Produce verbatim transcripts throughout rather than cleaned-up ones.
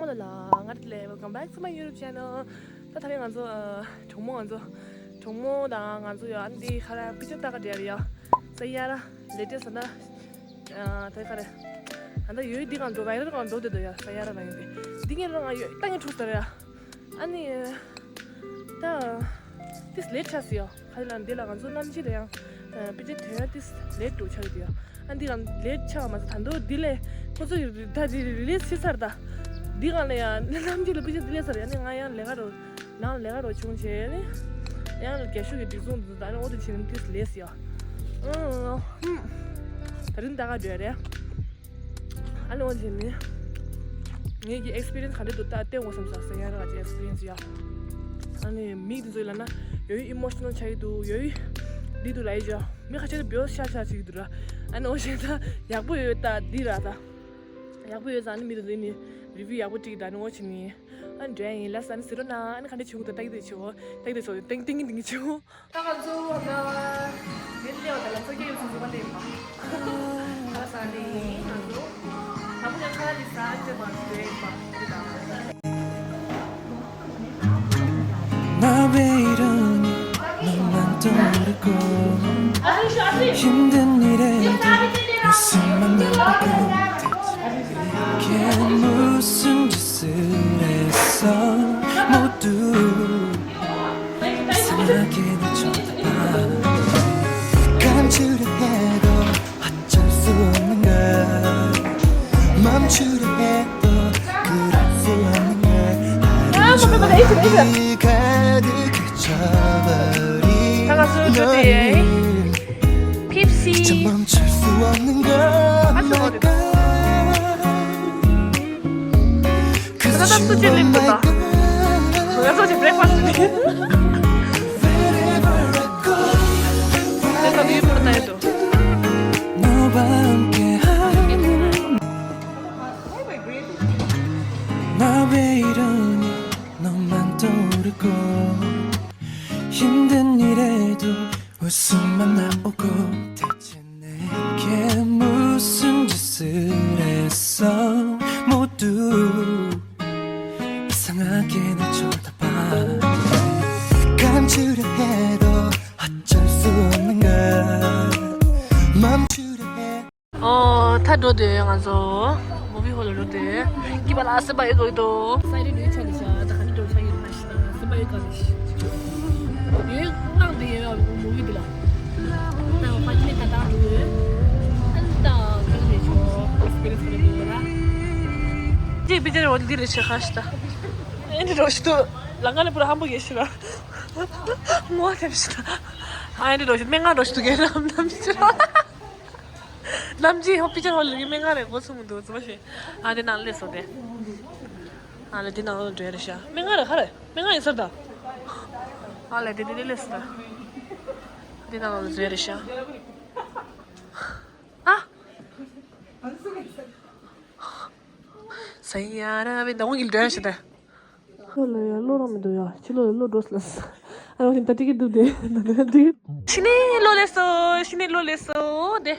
ལ། ང་རེད་ལེ། Welcome back to my YouTube channel. ད་ད་རེས་ང་ཚོ་ཨ་གྲོགས་མོ་ང་ཚོ་གྲོགས་མོ་དང་ང་ཚོ་ཡ་ཨ་འདི་ཁ་ར་པི་ཅར་ལྟ་ག་འགྲོ་ཡ་རེད་ཡ། ས་ཡ་ར་ལེ་ཏེ་ས་ན་ཨ་ད་ཁ་ར་ཨ་ད་ཡོད་འདི་གང་འགྲོ་བའི་ར་གང་འགྲོ་དེ་དོ་ཡ། ས་ཡ་ར་ན་ཡོད་དེ་འདི་ངས་ར་ང་ཡོད་ལྟ་ངས་འཁྲུག་ས་རེད་ཡ། ཨ་ནི། ད། ཏིས་ལེ་ཆགས་སི་ཡོ། ཁ་ལ་འདི་ལ་ང་ཚོ་གནམ་གཤིས་ལ་ཡང་། པི་ཅི་དོན་ཡང་ཏིས་ལེ་འགྲོ་ཆགས་ཡོད་ཡ། ཨ་འདི་ལ་ལེ་ཆགས་མ་ཚད་ད་འདོད་འདི་ལས་ཁོ་ཚོ་ཡི་ད་འདི་རི་ལིས་ཤི་ཚར་ད། འདི་གང་ལ་ཡང་གནམ་གཤིས་ལ་པི་ཅི་འདི་ལས་ཚར་ཡ་ནི་ང་ཡང་ལས་ཀ་རོ། ནང་ལས་ཀ་རོ་བྱུང་བྱས་ནི། ཡང་རྒྱ་ཤུག་གི་སྒྲིག་སྲུང་འདི་ད་ནི་ཨོ་དེ་ཕྱིན་ཏིས་ལེ་སི་ཡོ། ཨུམ། ད་རིང་ད་ག་འགྲོ་ཡ་རེད། ཨ་ནི་འོ་དེ་ནི། ངེད་ཀྱི་ཨེག་སི་པི་རི་ཡན་སི་ག་འདྲ་འདུག་ད་བལྟས་འོ་བསམ་ས་ས་ཡ་ར་ག་ཅིག་ཨེག་སི་པི་རི་ཡན་སི་ཡ། ཨ་ནི་མིག་དེ་ཚོ་ལ་ན་ཡོད་ཨི་མོ་ཤི་ནལ་ཆགས་ཀྱི་འདུག་ཡོད་འདི་འདུག་ལ་ཡི་ཅོ། མི་ཁ་ཤས་ལ་བེའོ་ཤ་ཤ་ཅིག་འདུག་ར། ཨ་ནི་འོ་ཞེ་ད་ཡག་པོ་ཡོད་ད་འདི་ར་ད། ཡག་པོ་ཡོད་ཙང་ཨ་ནི་མི་དེ་ཚོ་ནི་རི་བིའུ་ཡག་པོ་སྤྲད་ཀྱི་ད་ཨ་ནི་འོ་ཆི་ནི། ཨ་ནི་འདྲ་ཡིན་ལ་ས་ནི་ཟེར་རོ་ན་ཨ་ནི་ག་འདྲ་བྱུང་འདུག་ད་ཏག་ཏག་བྱུང་ཏག་ཏག་བྱུང་ཏིང་ཏིང་ཏིང་བྱུང་། ད་ང་ཚོ་ད་ཡུལ་ལེ་བ་དང་ལ་ཚོ་སྐྱེ་ཡོད་ཚོ་ཚོ་བ་ལེ་མ། ད་ས་ནི་ང་ཚོ་ད་བུ་ཡང་ཁ་ལི་ས་ཅེ་མ་རེད་པ། ནའི་བེ་རོ་ནི་ནོ་མན་ཏོ་རི་ཀོ། ཧིན་དི་ནི་རེ་དོ་མུ་སི་མ་ནའི་བེ་རོ་ནི། ཁྱེད་མུ་སུན་ཇི་སི་རེ་སོ་མོ་དུ། Pepsi. ང་ཚོ་ཅི་ལིབ་ཏུ་དང་། ང་ཚོ་ཅི་བྷི་རེག་ཕ་སི་ཏུ་དེ་ཚོ་ཡུལ་པོར་ལྟ་ཡོད་དོ། ཨོ། ད་འགྲོ་དེ་ང་ཚོ་མུ་བི་ཧོལ་ལ་འགྲོ་དེ། སྐྱིད་པ་ལ་སེམས་པ་ཡོད་དགོས་དོ། སའི་རེ་ནུས་ཆ་ནི་ཤ་ད་ག་ནི་འགྲོ་ཆ་ཡོད་མ་ཤི་ད་སེམས་པ་ཡོད་ག་ནི་ཤི། ཡོད་ངང་དེ་ཡོད་མུ་བི་དེ་ལ། ད་ཧོ་པ་ཅི་ནས་ད་ད་འགྲོ་ཡོད། ཨན་ད་ག་ནི་ཆོ་སི་པི་རི་སི་རེ་འགྲོ་ཡོད་ལ། ཅི་པི་ཅར་འོ་འདི་རེ་ཆེ་ཁ་ཤི་ད། ཨན་འདི་འགྲོ་ཤི་ད། ལ་ང་ནི་པུ་ར་ཧམ་པོ་གེ་ཤི་ར། ངོ་ཐེམ་ཤི་ད། ཨན་འདི་འགྲོ་ཤི་མེ་ང་འགྲོ་ཤི་ད་གེ་ར་ཧམ་ཐམ་ཤི་ར། ནམ་རྒྱུན་ཧོ་པི་ཅར་ཧོལ་ལ་མི་མང་རེ་འགོ་ཚུགས་མི་འདུག་ཙི་མ་ཤེས། ཨ་དེ་ནང་ལས་སོ་དེ། ཨ་ལས་དེ་ནང་ལ་འགྲོ་རེ་ཤ། མི་མང་རེ་ཁ་རེ་མི་མང་ཡིན་སར་ད། ཨ་ལས་དེ་དེ་དེ་ལས་སོ་ད། དེ་ནང་ལ་འགྲོ་རེ་ཤ། ཨ། ས་ཡ་ར་བི་ད་འོང་གི་འགྲོ་ཡ་ཤ་ད། ལོ་ལ་ཡ་ལོ་རང་མི་འདུག་ཡ། ཕྱི་ལོ་ལ་ལོ་འགྲོ་སི་ལ་སི། ཨ་ནི་ད་ཏི་ཀེ་འདུག་དེ་ད་ད་ཏི་ཀེ་ཕྱི་ནས་ལོ་ལས་སོ། ཕྱི་ནས་ལོ་ལས་སོ་དེ།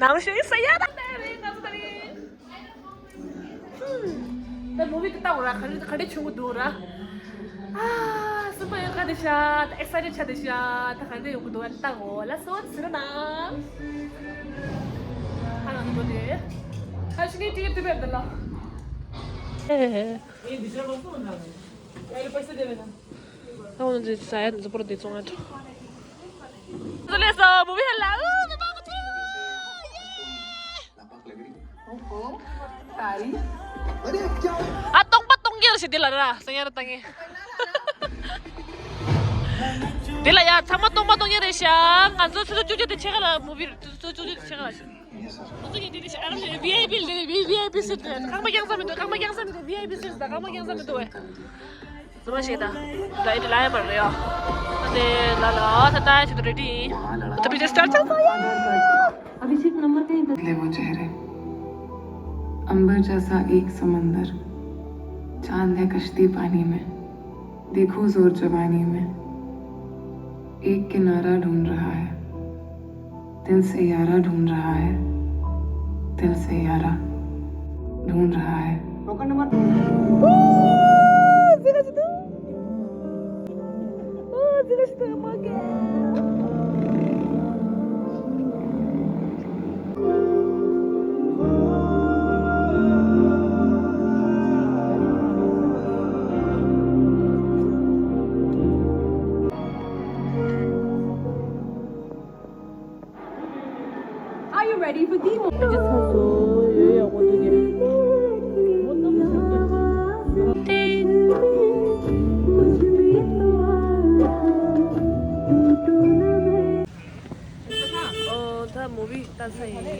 ནང་ཤོད་ས་ཡ་ད་ད་རེད་ང་ཚོ་ད་རེད། ད་མུ་བི་དེ་ལྟ་འོ་ར་ག་རེ་ག་རེ་བྱུང་གི་འདུག་ར། ཨ་སུ་པ་ཡོད་ག་དེ་ཤ་ད་ཨེག་སའི་ཊེཌ་ཆགས་དེ་ཤ་ད་ག་རེ་ཡོང་གི་འདུག་ལྟ་འོ་ལ་སོ་ཟེར་ན། ཨ་ང་ཚོ་དེ། ཨ་ཕྱི་ནས་ཏི་ཀེ་ཊི་དུ་བས་ད་ལ། ཨེ། ད་འོ་ན་ཟ་ཡ་འཛི་པོ་ར་དེ་བཙོང་ཡ་ཐོ། ཟོ་ལེ་སོ་མུ་བི་ཧ་ལ་ཨུ་ཟི་པ་ག་ཐི། ཨ་སྟོང་པ་སྟོང་རྒྱལ་ཞིག་དེ་ལ་ར་ས་ཡ་ར་ཏང་ངེ། དེ་ལ་ཡ་ཚང་མ་སྟོང་པ་སྟོང་རྒྱལ་རེད་ཤག་ང་ཚོ་ཆུ་ཚོད་བཅུ་གཅིག་དེ་ཕྱེད་ཀ་ལ་མུ་བི་རེད། ཆུ་ཚོད་བཅུ་གཅིག་དེ་ཕྱེད་ཀ་ལ་ཤག་ང་ཚོ་གི་དེ་དེ་ཤག་ཨ་རམ་ཞིག་བི་ཨའི་པི་ལ་བི་ཨའི་པི་སིཊ་རེད། རྐང་པ་རྒྱང་ས་མི་འདུག་རྐང་པ་རྒྱང་ས་མི་འདུག་བི་ཨའི་པི་སིཊ་དང་རྐང་པ་རྒྱང་ས་མི་འདུག་བས། ཟི་མ་ཞིག་དང་། ད་ཨེ་འདྲ་ལ་ཡ་མར་རེད་ཡ། ད་དེ་ལ་ལ་ད་ད་ཞིག་ཏུ་རེ་ཌི་ཡིན། ད་བི་ཌི་ཡོ་སི་ཊར་ཆགས་སོང་ཡ། बदले वो चेहरे, अंबर जैसा एक समंदर, चांद है कश्ती पानी में, देखो जोर जवानी में, एक किनारा ढूंढ रहा है, दिल से यारा ढूंढ रहा है, दिल से यारा ढूंढ रहा है। Token number Are you ready for demo? ཨོ་ད་མུ་བི་ལྟ་ས་ཡིན།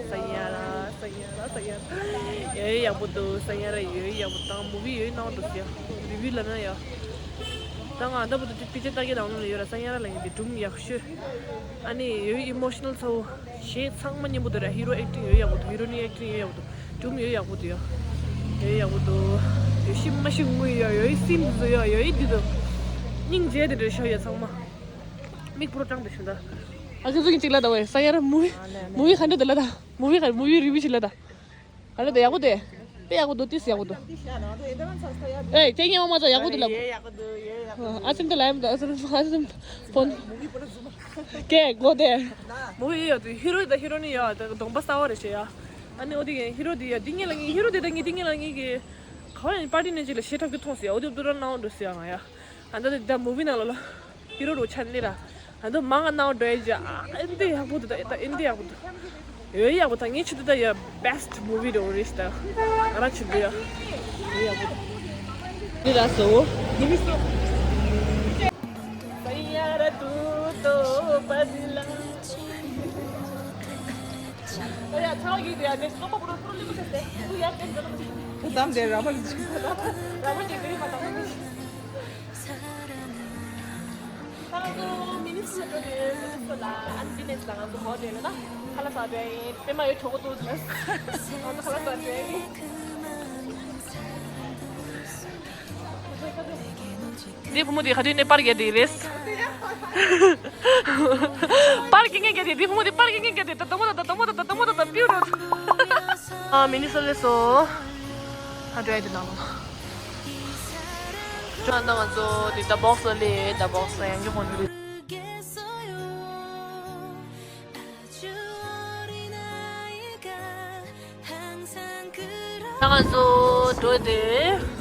ས་ཡ་ར་ས་ཡ་ར་ས་ཡ་ར། ཡོད་ཡག་པོ་འདུག་ས་ཡ་ར་ཡོད་ཡག་པོ་དང་མུ་བི་ཡོད་ནང་འདུག་ཟེར་རི་བིའུ་ལབ་ན་ཡ། ད་ང་ད་བར་དུ་པིག་ཅར་ལྟ་གི་དང་ལ་ཡོད་ར། ས་ཡ་ར་ལ་ཡིན་པའི་སྒྲུང་ཡག་ཤོས། ཨ་ནི་ཡོད་ཨི་མོ་ཤི་ནལ་ཚ་བོ། གཞས་ཚང་མ་སྙན་པོ་འདུག་ར། ཧི་རོ་ཨེག་ཊིང་ཡོད་ཡག་པོ་འདུག་ཧི་རོ་ནི་ཨེག་ཊིང་ཡོད་ཡག་པོ་འདུག་སྒྲུང་ཡོད་ཡག་པོ་འདུག་ཡ། ཡོད་ཡག་པོ་འདུག་ཡོད་ཤི་མ་ཤི་ངུ་ཡ། ཡོད་སིན་བཟོ་ཡ། ཡོད་འདི་འདུག་སྙིང་རྗེ་དེ་འདྲ་ཤོ་ཡ་ཚང་མ། མིག་ཕོར་སྤྲང་དེ་ཤོ་ད། ཨ་ཁི་ཚོ་གི་ཅིག་ལ་ད་བས་ས་ཡ་ར་མུ་བི། མུ་བི་ག་འདྲ་དེ་ལ་ད། མུ་བི་ག་མུ་བི་རི་བིའུ་ཅིག་ལ་ད། ག་རེ་དེ་ཡག་པོ་དེ། དཔེ་ཡག་པོ་འདུག་ཏིས་ཡག་པོ་འདུག་ཨེ་ཁྱེད་ཉེ་མ་མ་ཚ་ཡག་པོ་འདུག་ལབ། ཨ་སེམས་དེ་ལ་ཡམ་དུ་ཨ་སེམས་ཨ་སེམས་ཕོན། ཀེ་གོ་དེ། མུ་བི་ཡོད་དུ་ཧི་རོ་དང་ཧི་རོ་ནི་ཡོད་དུ་གདོང་པ་གསར་བ་རེ་བྱེད་ཡ། ཨ་ནི་འོ་དེ་གི་ཧི་རོ་དེ་ཡ་འདི་ངེད་ལ་ངེད་ཧི་རོ་དེ་དང་ངེད་འདི་ངེད་ལ་ངེད་གི། ག་བ་ཡིན་པར་ཏི་ནས་ཅིག་ལ་ཤེས་ཐབས་ཀྱི་མཐོང་ཟེར་ཡ། འོ་དེ་བུ་ར་ནང་འགྲོ་ཟེར་ཡ་ང་ཡ། ཨ་ད་དེ་ད་མུ་བི་ནང་ལ་ལ། ཧི་རོ་རུ་ཆན་ལི་ར། ཨ་ད་མང་ང་ནའོ་འགྲོ་ཡ་ཇ། ཨ་འདི་ཡག་པོ་འདུག་ད་ད་འདི་ཡག་པོ་འདུག་ཡོད་ཡག་པོ་ད་ངའི་ཆེད་དུ་ད་ཡ་བེ་སི་ཊི་མུ་བི་འགྲོ་རེད་ད། ང་རང་ཆེད་དུ་ཡ། ཡོད་ཡག་པོ་འདུག་འདི་ར་སོ། འདི་མི་སོ། ཁ་ལག་ཟ་བ་ཡིན་ཏེ་ཡ་ནས་སོ་པ་པོ་རོ་ཏོ་ལི་མོ་ཟེར་ཏེ་ཁུ་ཡ་ཏེ་འདི་རོ། ཁུ་དམ་དེ་ར་མ་ལི་ཅི་ཁ་ལག་ར་མ་ཅི་ཏེ་མ་དམ། ཁ་ལག་ཚོ་མི་ནི་སུ་ཏོ་ནེ་སུ་ལ་ཨན་ཏི་ནེ་ས་ང་ཚོ་ཧོ་ཏེ་ལ་ན་ཁ་ལག་ཟ་བའི་པེ་མ་ཡོད་ཆོག་གོ་ཏོ་ལ་ང་ཚོ་ཁ་ལག་ཟ་བའི། འདི་བུ་མོ་དེ་ག་དུས་ནས་པར་རྒྱག་དེ་རེད། པར་རྒྱག་མཁན་རྒྱག་དེ། འདི་བུ་མོ་དེ་པར་རྒྱག་མཁན་རྒྱག་དེ། ད་དང་པོ་ད་ད་དང་པོ་ད་ད་དང་པོ་ད་ད་པིའུ་རོ། ཨ་མི་ནི་སོ་ལེ་སོ། ཧ་འགྲོ་ཡ་དེ་ནང་ལ། ཅོ་ཨ་ན་ང་ཚོ་དེ་ད་བོག་སི་ལེ་ད་བོག་སི་ཡང་གི་ཧོན་དུ། ད་ང་ཚོ་འགྲོ་དེ།